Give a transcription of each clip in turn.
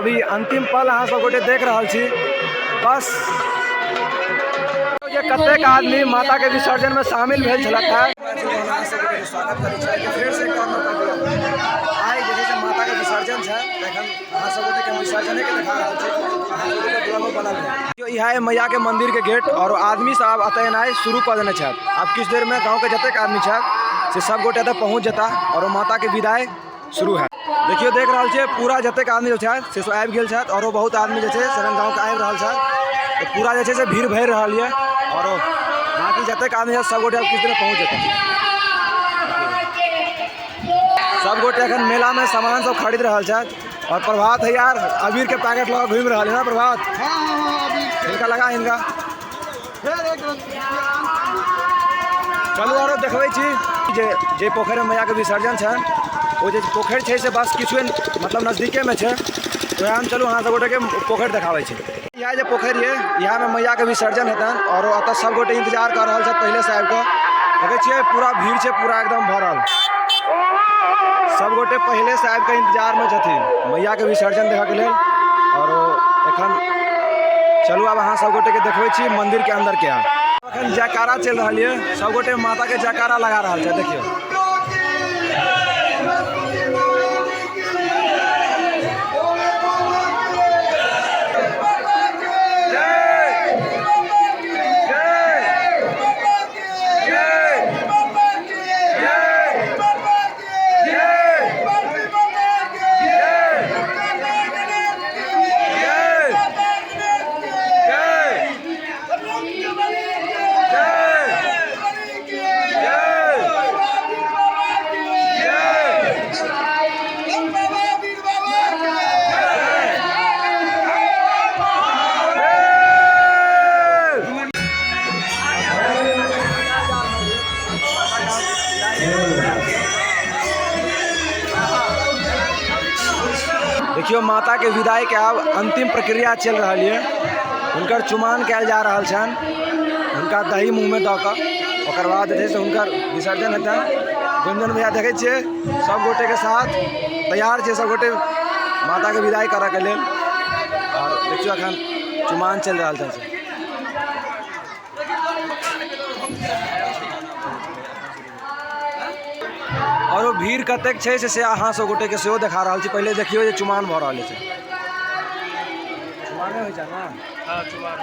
अभी अंतिम पल अहाँ सब गोटे देख रहल छी। बस जे कतेक आदमी माता के विसर्जन में शामिल भेल छलथि हेँ। स्वागत करै छी फेर से एक आइ जे छै से माता के विसर्जन छै, एखन अहाँ सब गोटे के हम विसर्जने के देखा रहल छी। अहाँ सब गोटे ब्लॉगो बनल है। इएह है मैया के मंदिर के गेट और आदमी सब एतऽ एनाइ शुरू कऽ देने छथि। आब किछु देर में गाँव के जतेक आदमी छथि से सब गोटे एतऽ पहुँच जेता और माता के विदाई शुरू है। देखियो देख रहल छियै पूरा जतेक आदमी जे छथि से सब आबि गेल छथि और बहुत आदमी जे छै से गाँव के आबि रहल छथि। तऽ पूरा जे छै से भीड़ भरि रहल यऽ और बाकी जतेक आदमी छथि सब गोटे आब किछु देर में पहुँच जेता। सब गोटे एखन मेला में सामान सब खरीद रहल छथि और प्रभात है यार अबीर के पैकेट लऽ घूमि रहल है ना प्रभात? हिनका लगा हिनका। चलू आरो देखबै छी जे जे पोखरिमे मैयाके विसर्जन छै ओ जे पोखरि छै से बस किछुए मतलब नजदीकेमे छै। वएह चलू अहाँ सब गोटेके पोखरि देखाबै छी। इएह जे पोखरि यऽ इएहमे मैयाके विसर्जन हेतनि और ओतऽ सब गोटे इंतजार कऽ रहल छथि पहिलेसँ आबि कऽ। देखै छियै पूरा भीड़ छै, पूरा एकदम भरल, सब गोटे पहिलेसँ आबि कऽ इंतजारमे छथिन मैयाके विसर्जन देखऽके लेल। और एखन चलू आब अहाँ सब गोटेके देखबै छी मंदिरके अन्दरके। एखन जयकारा चलि रहल यऽ, सब गोटे माताके जयकारा लगा रहल छै। देखियौ देखियो माता के विदाई के आब अंतिम प्रक्रिया चलि रहल ये। हुनकर चुमान कयल जा रहल छनि, हुनका दही मुँह में दऽ कऽ ओकर बाद जे छै से हुनकर विसर्जन हेतनि। गुंजन भैया देखै छियै सब गोटे के साथ तैयार छै सब गोटे माता के विदाई करऽ के लेल। और देखियो अखन चुमान चलि रहल छनि। और ओ भीड़ कतेक छै से अहाँ सब गोटे के सेहो देखा रहल छी। पहिले देखियौ जे चुमान भऽ रहल छै। चुमाने होइ छै ना? हाँ, चुमान।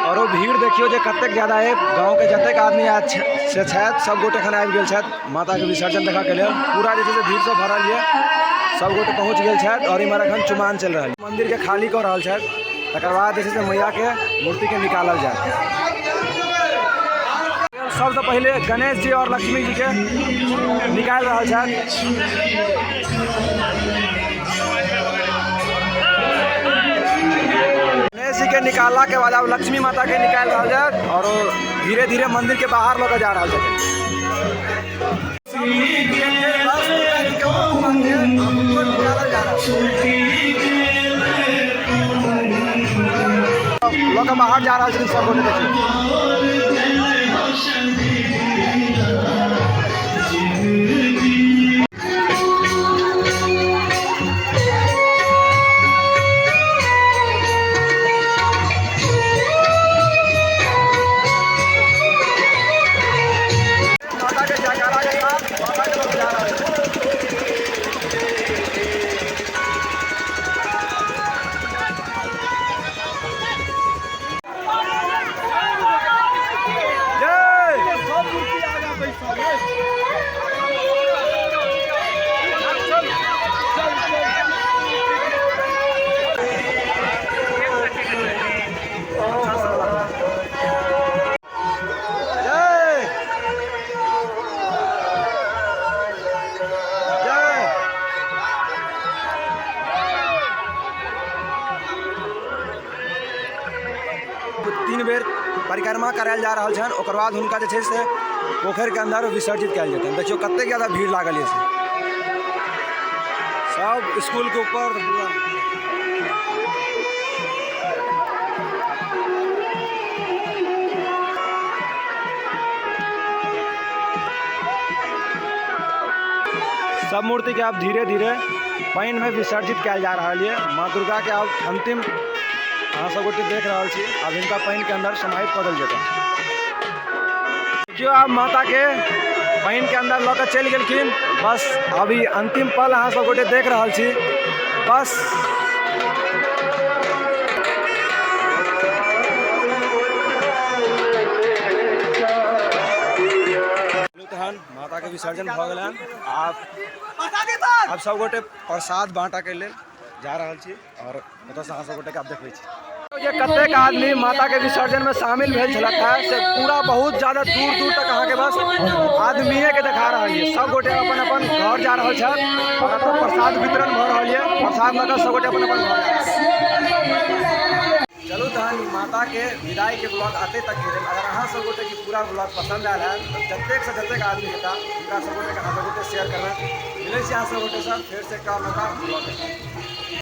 और ओ भीड़ देखियौ जे कतेक ज्यादा है। गाँव के जतेक आदमी आयल से छथि सब गोटे एखन आबि गेल छथि माता के विसर्जन देखऽ के लेल। पूरा जे छै से भीड़ सब भरल यऽ, सब गोटे पहुँच गेल छथि और इम्हर एखन चुमान चलि रहल। मंदिर के खाली कऽ रहल छथि, तकर बाद जे छै से मैया के मूर्ति के निकालल जायत। सबसँ पहिले गणेश जी और लक्ष्मी जी के निकालि रहल छथि। गणेश जी के निकालला के बाद आब लक्ष्मी माता के निकालि रहल छथि और ओ धीरे धीरे मंदिर के बाहर लऽ के जा रहल छथिन। लऽ के बाहर जा रहल छथिन सब गोटे। देखियौ माता के जयकारा के साथ माता के लोग जा रहे हैं। जय। जय। जय। 3 बेर परिक्रमा करायल जा रहल छनि, ओकर बाद हुनका जे छै से पोखरिके अन्दर विसर्जित कयल जेतनि। देखियौ कतेक ज्यादा भीड़ लागल यऽ, से सब स्कूल के ऊपर पूरा। सब मूर्ति के आब धीरे धीरे पानि में विसर्जित कयल जा रहल ये। माँ दुर्गा के आब अंतिम अहाँ सब गोटे देख रहल छी, आब हिनका पानि के अंदर समाहित कऽ देल जेतै। देखियौ आब माता के पानि के अंदर लऽ कऽ चलि गेलखिन। बस अभी अंतिम पल अहाँ सब गोटे देख रहल छी। बस तहन माता के विसर्जन भऽ गेलनि। आब सब गोटे प्रसाद बाँटऽ के लेल जा रहल छी और ओतऽसँ अहाँ सब गोटेके आब देखबै छी जे कतेक आदमी माता के विसर्जन में शामिल भेल छलथि हँ से पूरा बहुत ज्यादा दूर दूर तक अहाँके बस आदमीए के देखा रहल ये। सब गोटे अपन अपन घर जा रहल छथि और एतऽ प्रसाद वितरण भऽ रहल ये। प्रसाद लऽ कऽ सब गोटे अपन अपन घर जा रहल छथि। चलू तहन माता के विदाई के ब्लॉग आते तक के लेल अगर अहाँ सब गोटे के पूरा ब्लॉग पसंद आयल है तऽ जतेक से जतेक आदमी हेता हुनका सब गोटे के अहाँ सब गोटे शेयर करबै। मिलै छी अहाँ सब गोटे सँ फेर से एकटा नवका ब्लॉग के साथ।